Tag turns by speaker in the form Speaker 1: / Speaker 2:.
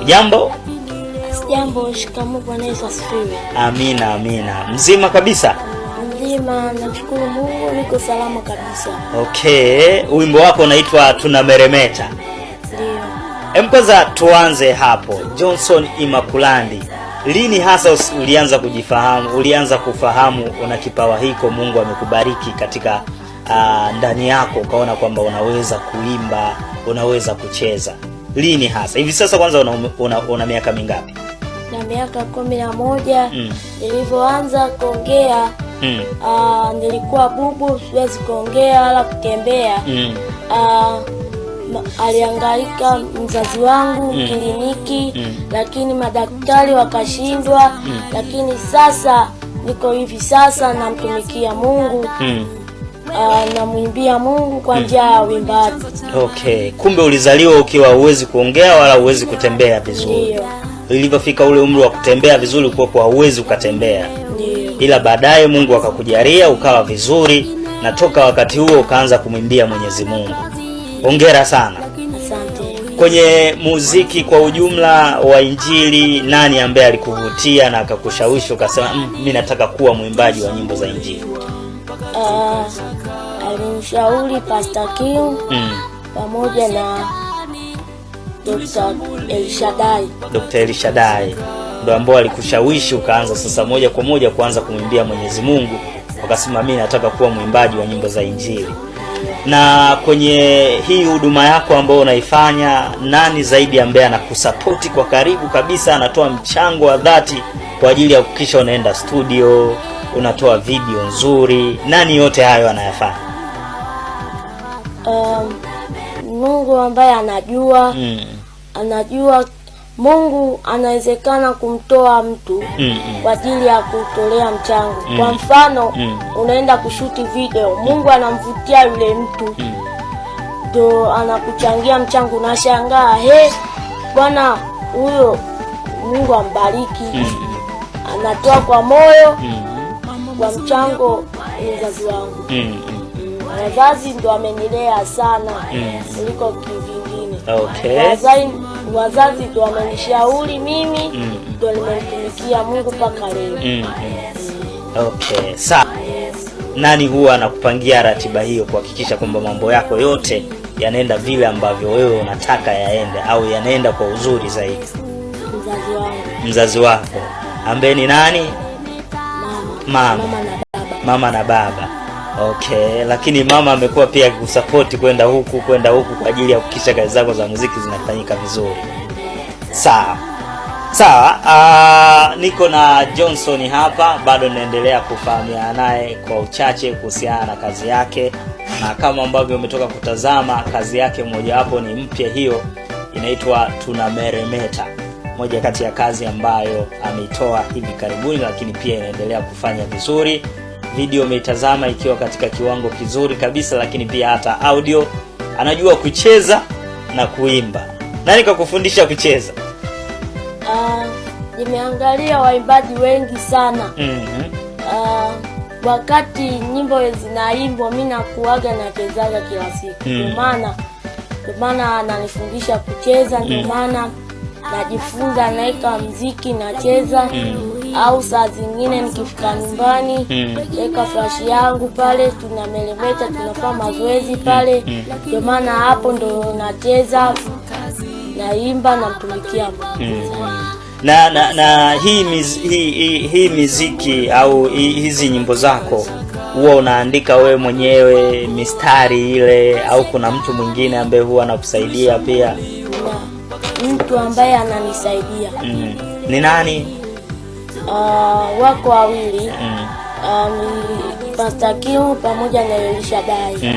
Speaker 1: Jambo?
Speaker 2: Jambo. Shikamoo. Bwana Yesu asifiwe.
Speaker 1: Amina, amina. Mzima kabisa?
Speaker 2: Mzima, namshukuru Mungu, niko salama kabisa.
Speaker 1: Okay, wimbo wako unaitwa Tunameremeta.
Speaker 2: Ndio.
Speaker 1: Kwanza tuanze hapo. Johnson Imakulandi, lini hasa ulianza kujifahamu, ulianza kufahamu una kipawa hiko, Mungu amekubariki katika ndani yako, ukaona kwamba unaweza kuimba, unaweza kucheza? Lini hasa? Hivi sasa kwanza una miaka mingapi?
Speaker 2: Na miaka 11. Nilivyoanza kuongea, nilikuwa bubu, siwezi kuongea wala kutembea. Alihangaika mzazi wangu kliniki, lakini madaktari wakashindwa. Lakini sasa niko hivi sasa namtumikia Mungu, namwimbia Mungu kwa njia ya uimbaji.
Speaker 1: Okay, kumbe ulizaliwa ukiwa huwezi kuongea wala huwezi kutembea vizuri.
Speaker 2: Ndio.
Speaker 1: Ilivyofika ule umri wa kutembea vizuri, ulikuwa huwezi ukatembea.
Speaker 2: Ndio.
Speaker 1: Ila baadaye Mungu akakujalia ukawa vizuri, na toka wakati huo ukaanza kumwimbia Mwenyezi Mungu. Hongera sana.
Speaker 2: Asante.
Speaker 1: Kwenye muziki kwa ujumla wa Injili, nani ambaye alikuvutia na akakushawishi ukasema, mimi nataka kuwa mwimbaji wa nyimbo za Injili?
Speaker 2: Alinishauri Pastor King pamoja na Dr. Elshadai.
Speaker 1: Dr. Elshadai ndo ambao alikushawishi ukaanza sasa moja kwa moja kuanza kumwimbia Mwenyezi Mungu, ukasema mimi nataka kuwa mwimbaji wa nyimbo za Injili. Na kwenye hii huduma yako ambayo unaifanya, nani zaidi ambaye anakusapoti kwa karibu kabisa, anatoa mchango wa dhati kwa ajili ya kuhakikisha unaenda studio, unatoa video nzuri? Nani yote hayo anayafanya?
Speaker 2: Mungu ambaye anajua, anajua Mungu anawezekana kumtoa mtu kwa ajili ya kutolea mchango. Kwa mfano, unaenda kushuti video, Mungu anamvutia yule mtu ndo anakuchangia mchango, unashangaa, he, bwana huyo Mungu ambariki, anatoa kwa moyo kwa mchango. Ni mzazi wangu. Wazazi ndo wamenilea sana kuliko kivingine. Wazazi ndo wamenishauri mimi, ndo nimemtumikia Mungu mpaka leo.
Speaker 1: Okay, sawa. Nani huwa anakupangia ratiba hiyo kuhakikisha kwamba mambo yako yote yanaenda vile ambavyo wewe unataka yaende au yanaenda kwa uzuri zaidi?
Speaker 2: Mzazi wangu.
Speaker 1: Mzazi wako ambaye ni nani?
Speaker 2: Mama.
Speaker 1: Mama.
Speaker 2: Mama na baba.
Speaker 1: Mama na baba. Okay, lakini mama amekuwa pia akikusapoti kwenda huku kwenda huku kwa ajili ya kuhakikisha kazi zako za muziki zinafanyika vizuri. Sawa. Sawa, niko na Johnson hapa, bado naendelea kufahamiana naye kwa uchache kuhusiana na kazi yake, na kama ambavyo umetoka kutazama kazi yake mojawapo ni mpya hiyo, inaitwa Tunameremeta, moja kati ya kazi ambayo ameitoa hivi karibuni, lakini pia inaendelea kufanya vizuri. Video umeitazama ikiwa katika kiwango kizuri kabisa, lakini pia hata audio anajua kucheza na kuimba. Nani kakufundisha kucheza?
Speaker 2: Nimeangalia waimbaji wengi sana. Wakati nyimbo zinaimbwa mi nakuaga nachezaga kila siku. Ndio maana ananifundisha kucheza, ndio maana najifunza, naweka mziki nacheza, au saa zingine nikifika nyumbani weka flash yangu pale, tunameremeta, tunafanya mazoezi pale. Ndio maana hapo ndo nacheza, naimba, namtumikia Mungu.
Speaker 1: Na hii miziki au hizi nyimbo zako huwa unaandika wewe mwenyewe mistari ile au kuna mtu mwingine ambaye huwa anakusaidia pia?
Speaker 2: Kuna mtu ambaye ananisaidia.
Speaker 1: Ni nani?
Speaker 2: Wako wawili. Ni Pastor Kimu pamoja na Elisha Dai.